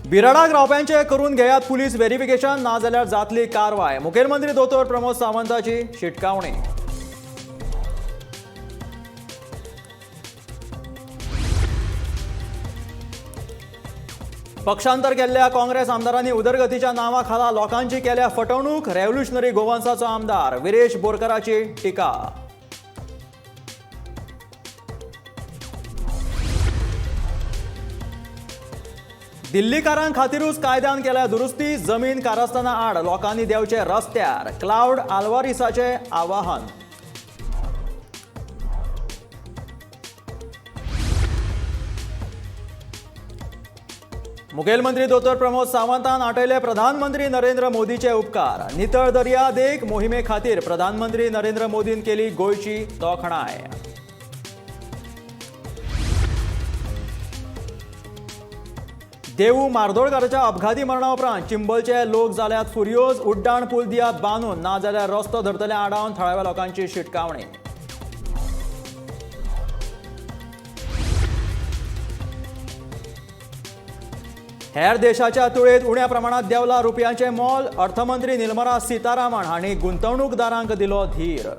बिराडाक रावप्यांचे करून घेयात पुलीस व्हेरिफिकेशन, नाजाल्यार जातली कारवाय. मुखेलमंत्री दोतोर प्रमोद सावंताची शिटकावणी. पक्षांतर केल्ल्या काँग्रेस आमदारांनी उदरगतीच्या नांवा खाला लोकांची केल्या फटवणूक. रेव्होल्युशनरी गोवन्साचो आमदार विरेश बोरकराची टिका. दिल्लीकारां खातीरूच कायद्यान केल्या दुरुस्ती. जमीन कारस्थाना आड लोकांनी देंवचे रस्त्यार. क्लावड आल्वारीसाचें आवाहन. मुखेलमंत्री दोतोर प्रमोद सावंतान आठयले प्रधानमंत्री नरेंद्र मोदीचे उपकार. नितळ दर्या देग मोहिमे खातीर प्रधानमंत्री नरेंद्र मोदीन केली गोंयची तोखणाय. देवू मार्दोळकाराच्या अपघाती मरणा उपरांत चिंबलचे लोक जाल्यात फुर्योज. उड्डाण पूल दियात बांदून, नाजाल्यार रस्तो धरतले आडावन. थळाव्या लोकांची शिटकावणी. हेर देशाच्या तुळेत उण्या प्रमाणात देंवला रुपयांचे मोल. अर्थमंत्री निर्मला सीतारामन हांणी गुंतवणूकदारांक दिलो धीर.